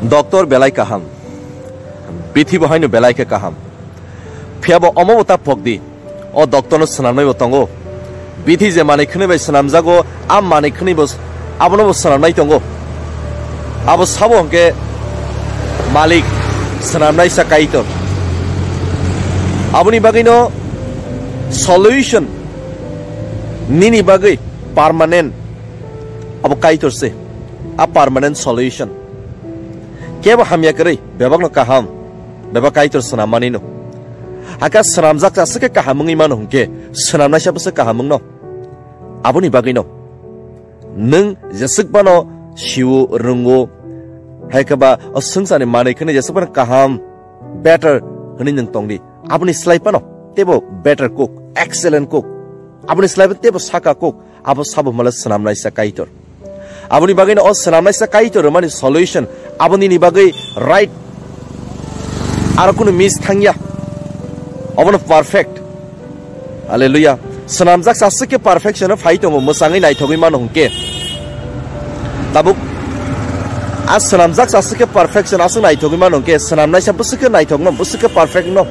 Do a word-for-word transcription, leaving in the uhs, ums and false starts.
Doctor belai kaham, bithi bo haino belai khe kaham. Phiya bo omo bo ta phok di, o doctor no swnamnai bo tongo. Bithi je manwi khwnwi bai swnamjago, a manwi khwnwi bo, abono bo swnamnai tongo. Abo sabo hwnkhe Malik, swnamnaisa Kaitor. Aboni bagwino solution nini bagwi permanent abo Kaitor se, a permanent solution. Kebo hamya kwrwi, bebakno kaham, bebak Kaitor swnammanino. Hakhe swnamjak chaswk khe kaham wngwi mano hwnkhe, swnamnaisa bwswk kaham wngno. Aboni bagwino nwng jeswk phano siwo, rwngo, hai khe ba o swngcharni manwi khwnwi jeswk phano kaham, better hwnwi nwng tongdi. Aboni slai phano teibo better kuk, excellent kuk. Aboni slai phano teibo saka kuk. Abo sabo hwnmale swnamnaisa Kaitor. Aboni bagwino o swnamnaisa Kaitor rwmani solution, abo nini bagwi right, aro kunu miss thangya. Obono perfect. Hallelujah. Swnamjak chaswk khe perfection o phai tongo, mwchangwi naithogwi mano hwnkhe. Tabuk a swnamjak chaswk khe perfection aswk naithogwi mano hwnkhe, swnamnaisa bwswk khe naithokno, bwswk khe perfect no.